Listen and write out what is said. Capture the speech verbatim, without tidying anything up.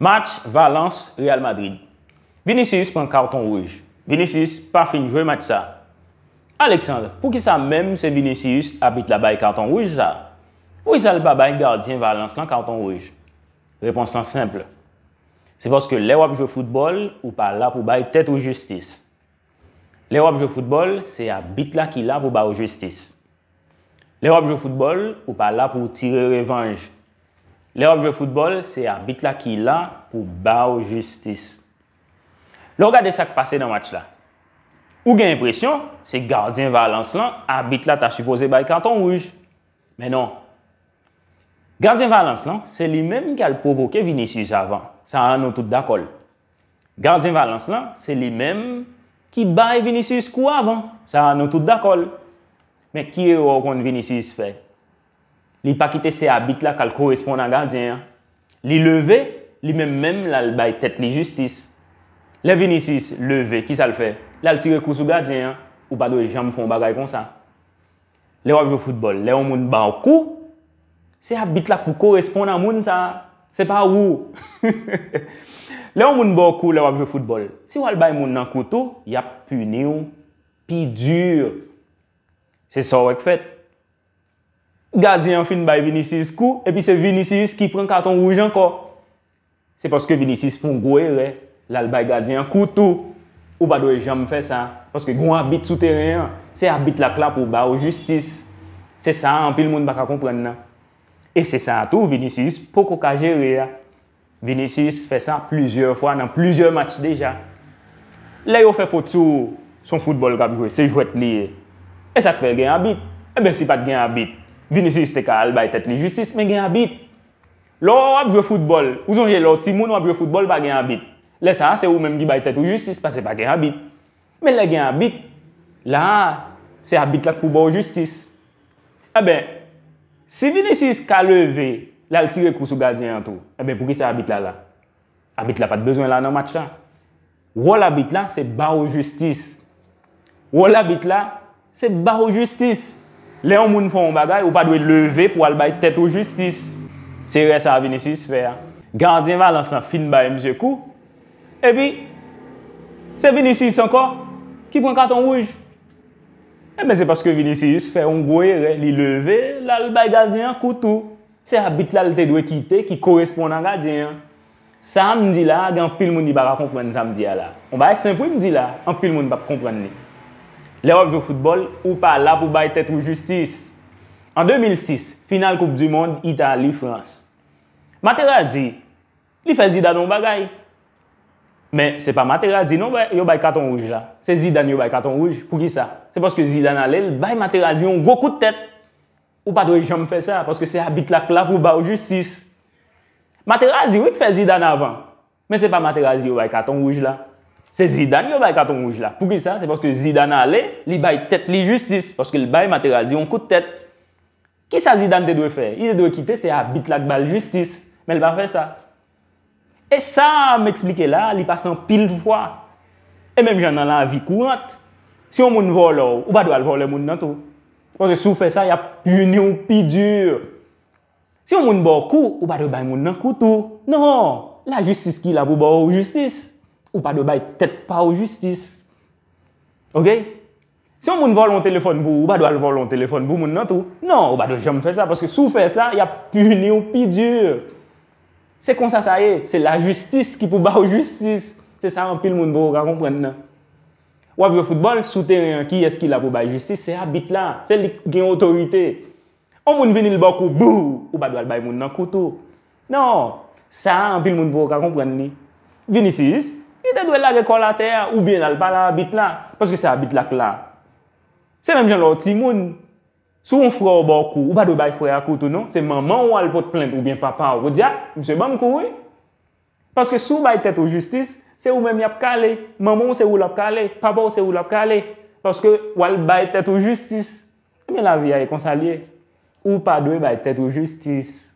Match Valence Real Madrid. Vinicius pran katon wouj. Vinicius pa fin jwe match sa. Alexandre, poukisa menm se Vinicius abit la bay katon wouj sa? Poukisa l pa bay gadyen Valence lan katon wouj? Repons lan senp. Se paske lè w ap jwe foutbòl, ou pa la pou bay tèt ou jistis. Lè w ap jwe foutbòl, se abit la ki la pou ba w jistis. Lè w ap jwe foutbòl, ou pa la pou w tire revanj. Lè w ap jwe foutbòl, se abit la ki la pou ba w jistis. Lè w gade sa k pase nan match la, ou gen enpresyon se gadyen Valence lan abit la ta sipoze bay katon wouj. Men non. Gadyen Valence lan, se li menm ki al pwovoke Vinicius avan. Sa a, nou tout dakò l. Gadyen Valence lan, se li menm ki bay Vinicius kou avan. Sa a, nou tout dakò l. Men ki erè w konn Vinicius fè? Li pa kite se abit la k al koresponn a gadyen an. Li leve, li menm menm l al bay tèt li jistis. Lè Vinicius leve, kisa l fè? L al tire kou sou gadyen an. Ou pa dwe janm fè yon bagay konsa. Lè w ap jwe foutbòl, lè yon moun ba w kou, se abit la k pou koresponn a moun sa a. Se pa ou. Lè yon moun ba w kou lè w ap jwe foutbòl, si w al bay moun nan kou tou, y ap pini w pi di. Se sa w wè k fèt. Gadyen an fin bay Vinicius kou, epi se Vinicius ki pran katon wouj ankò. Se paske Vinicius fè yon gwo erè, l al bay gadyen an kou tou. Ou pa dwe janm fè sa, paske gen yon abit sou teren an. Se abit la k la pou ba w jistis. Se sa a anpil moun pa ka konprann nan. E se sa a tou Vinicius poko ka jere a. Vinicius fè sa plizyè fwa nan plizyè match deja. Lè yo fè fot sou ou, se yon foutbòl k ap jwe, se jwèt li ye. E sa k fè gen abit? Ebyen, si pa t gen abit, Vinicius te ka al bay tèt li jistis, men gen abit. Lè w ap jwe foutbòl, ou sonje lè w timoun w ap jwe foutbòl pa gen abit. Lè sa a, se ou menm ki bay tèt ou jistis, paske pa gen abit. Men lè gen abit, la a, se abit la k pou ba w jistis. Enben, si Vinicius ka leve, l al tire kou sou gadyen an tou, enben, poukisa abit la la? Abit la pa t bezwen la nan match la. Wòl abit la, se ba w jistis. Wòl abit la, se ba w jistis. Lè yon moun fè yon bagay, ou pa dwe leve pou al bay tèt ou jistis. Se erè sa a Vinicius fè a. Gadyen Valence lan fin bay misye kou, epi se Vinicius ankò ki pran katon wouj. Enben, se paske Vinicius fè yon gwo erè, li leve, l al bay gadyen an kou tou. Se abit la l te dwe kite ki koresponn a gadyen an. Sa a m di la a, gen anpil moun ki pa ka konprann sa m di a la. Yon bagay senp wi m di la, anpil moun p ap konprann li. Lè w ap jwe foutbòl, ou pa la pou bay tèt ou jistis. An de mil sis, final Koup di Mond Itali-Frans. Materazzi, li fè Zidane yon bagay. Men se pa Materazzi non yo bay katon wouj la. Se Zidane yo bay katon wouj. Poukisa? Se paske Zidane ale, l bay Materazzi yon gwo kout tèt. Ou pa dwe janm fè sa, paske se abit la k la pou ba w jistis. Materazzi wi t fè Zidane avan. Men se pa Materazzi yo bay katon wouj la. Se Zidane yo bay katon wouj la. Poukisa? Se paske Zidane ale, li bay tèt li jistis, paske l bay Materazzi yon kout tèt. Kisa Zidane te dwe fè? Li te dwe kite se abit la k ba l jistis, men l pa fè sa. E sa a m eksplike la a, li pase anpil fwa. E menm jan nan lavi kourant, si yon moun vòlè w, ou pa dwe al vòlè moun nan tou. Paske si w fè sa, y ap pini w pi di. Si yon moun ba w kou, ou pa dwe bay moun nan kou tou. Non! Lajistis ki la pou ba w jistis. Ou pa dwe bay tèt pa w jistis. Oke? Si yon moun vòlè yon telefòn pou ou, ou pa dwe al vòlè yon telefòn pou moun nan tou. Non, ou pa dwe janm fè sa, paske si w fè sa, y ap pini w pi di. Se konsa sa ye, se lajistis ki pou ba w jistis. Se sa anpil moun poko ka konprann nan. W ap jwe foutbòl, sou teren an, kiyès ki la pou bay jistis? Se abit la. Se li k gen otorite. On moun vini l ba w kou, bou! Ou pa dwe al bay moun nan kou tou. Non, sa a anpil moun poko ka konprann li. Vinicius, li te dwe lage kò l atè a, oubyen l al pale a abit la, paske se abit la k la. Se menm jan lè w timoun. Si yon frè w ba w kou, ou pa dwe bay frè a kou tou non, se manman w al pot plent oubyen papa w pou di, a, misye ban m kou wi. Paske si w bay tèt ou jistis, se ou menm y ap kale. Manman w se ou l ap kale, papa w se ou l ap kale. Paske w al bay tèt ou jistis. Ebyen lavi a e konsa l ye. Ou pa dwe bay tèt ou jistis.